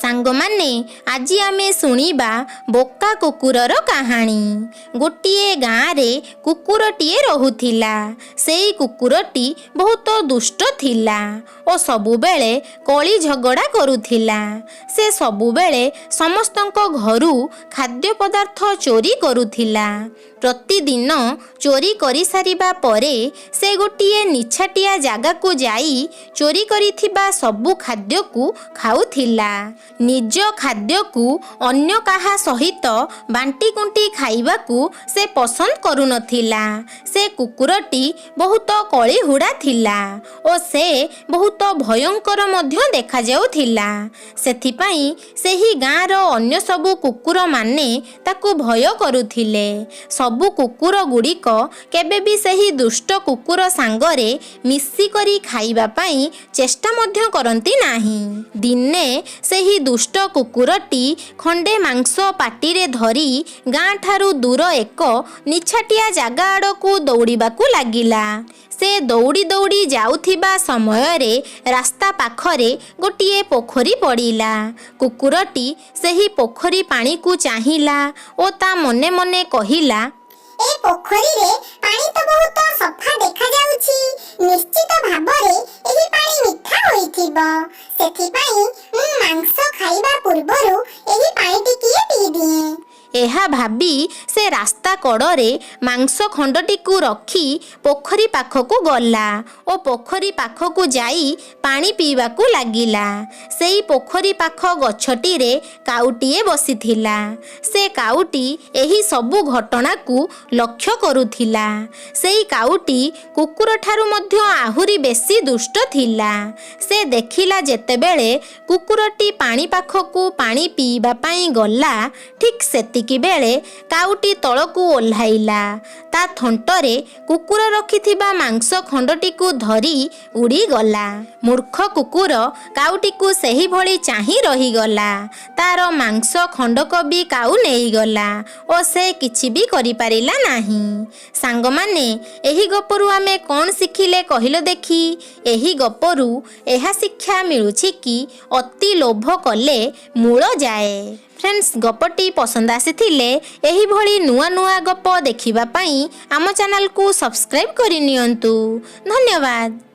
ସାଙ୍ଗମାନେ, ଆଜି ଆମେ ଶୁଣିବା ବୋକା କୁକୁରର କାହାଣୀ। ଗୋଟିଏ ଗାଁରେ କୁକୁରଟିଏ ରହୁଥିଲା। ସେଇ କୁକୁରଟି ବହୁତ ଦୁଷ୍ଟ ଥିଲା ଓ ସବୁବେଳେ କଳି ଝଗଡ଼ା କରୁଥିଲା। ସେ ସବୁବେଳେ ସମସ୍ତଙ୍କ ଘରୁ ଖାଦ୍ୟ ପଦାର୍ଥ ଚୋରି କରୁଥିଲା। ପ୍ରତିଦିନ ଚୋରି କରିସାରିବା ପରେ ସେ ଗୋଟିଏ ନିଛାଟିଆ ଜାଗାକୁ ଯାଇ ଚୋରି କରିଥିବା ସବୁ ଖାଦ୍ୟକୁ ଖାଉଥିଲା। ନିଜ ଖାଦ୍ୟକୁ ଅନ୍ୟ କାହା ସହିତ ବାଣ୍ଟି କୁଣ୍ଟି ଖାଇବାକୁ ସେ ପସନ୍ଦ କରୁନଥିଲା। ସେ କୁକୁରଟି ବହୁତ କଳିହୁଡ଼ା ଥିଲା ଓ ସେ ବହୁତ ଭୟଙ୍କର ମଧ୍ୟ ଦେଖାଯାଉଥିଲା। ସେଥିପାଇଁ ସେହି ଗାଁର ଅନ୍ୟ ସବୁ କୁକୁରମାନେ ତାକୁ ଭୟ କରୁଥିଲେ। ସବୁ କୁକୁର ଗୁଡ଼ିକ କେବେ ବି ସେହି ଦୁଷ୍ଟ କୁକୁର ସାଙ୍ଗରେ ମିଶିକରି ଖାଇବା ପାଇଁ ଚେଷ୍ଟା ମଧ୍ୟ କରନ୍ତି ନାହିଁ। ଦିନେ ସେହି ଦୁଷ୍ଟ କୁକୁରଟି ଖଣ୍ଡେ ମାଂସ ପାଟିରେ ଧରି ଗାଁ ଠାରୁ ଦୂର ଏକ ନିଛାଟିଆ ଜାଗା ଆଡ଼କୁ ଦୌଡ଼ିବାକୁ ଲାଗିଲା। ସେ ଦୌଡ଼ି ଦୌଡ଼ି ଯାଉଥିବା ସମୟରେ ରାସ୍ତା ପାଖରେ ଗୋଟିଏ ପୋଖରୀ ପଡ଼ିଲା। କୁକୁରଟି ସେହି ପୋଖରୀ ପାଣିକୁ ଚାହିଁଲା ଓ ତା ମନେ ମନେ କହିଲା, ଏ ପୋଖରୀରେ ପାଣି ତ ବହୁତ ସଫା ଦେଖାଯାଉଛି। ନିଶ୍ଚିତ ଭାବରେ ଏହି ପାଣି ମିଠା ହୋଇଥିବ। ସେଥିପାଇଁ ମୁଁ ମାଂସ ଖାଇବା ପୂର୍ବରୁ ଏହି ପାଣି ଟିକିଏ ପିଇଦିଏ। ଏହା ଭାବି ସେ ରାସ୍ତା କଡ଼ରେ ମାଂସ ଖଣ୍ଡଟିକୁ ରଖି ପୋଖରୀ ପାଖକୁ ଗଲା ଓ ପୋଖରୀ ପାଖକୁ ଯାଇ ପାଣି ପିଇବାକୁ ଲାଗିଲା। ସେଇ ପୋଖରୀ ପାଖ ଗଛଟିରେ କାଉଟିଏ ବସିଥିଲା। ସେ କାଉଟି ଏହି ସବୁ ଘଟଣାକୁ ଲକ୍ଷ୍ୟ କରୁଥିଲା। ସେଇ କାଉଟି କୁକୁରଠାରୁ ମଧ୍ୟ ଆହୁରି ବେଶୀ ଦୁଷ୍ଟ ଥିଲା। ସେ ଦେଖିଲା, ଯେତେବେଳେ କୁକୁରଟି ପାଣି ପାଖକୁ ପାଣି ପିଇବା ପାଇଁ ଗଲା, ଠିକ୍ ସେତିକି ବେଳେ କାଉଟି ତଳକୁ ଓହ୍ଲାଇଲା। ତା ଥଣ୍ଟରେ କୁକୁର ରଖିଥିବା ମାଂସ ଖଣ୍ଡଟିକୁ ଧରି ଉଡ଼ିଗଲା। ମୂର୍ଖ କୁକୁର କାଉଟିକୁ ସେହିଭଳି ଚାହିଁ ରହିଗଲା। ତାର ମାଂସ ଖଣ୍ଡକ ବି କାଉ ନେଇଗଲା ଓ ସେ କିଛି ବି କରିପାରିଲା ନାହିଁ। ସାଙ୍ଗମାନେ, ଏହି ଗପରୁ ଆମେ କ'ଣ ଶିଖିଲେ, କହିଲ ଦେଖି? ଏହି ଗପରୁ ଏହା ଶିକ୍ଷା ମିଳୁଛି କି ଅତି ଲୋଭ କଲେ ମୂଳ ଯାଏ। ଫ୍ରେଣ୍ଡସ୍, ଗପଟି ପସନ୍ଦ ଆସିଥିଲେ ଏହିଭଳି ନୂଆ ନୂଆ ଗପ ଦେଖିବା ପାଇଁ ଆମ ଚ୍ୟାନେଲକୁ ସବସ୍କ୍ରାଇବ୍ କରିନିଅନ୍ତୁ। ଧନ୍ୟବାଦ।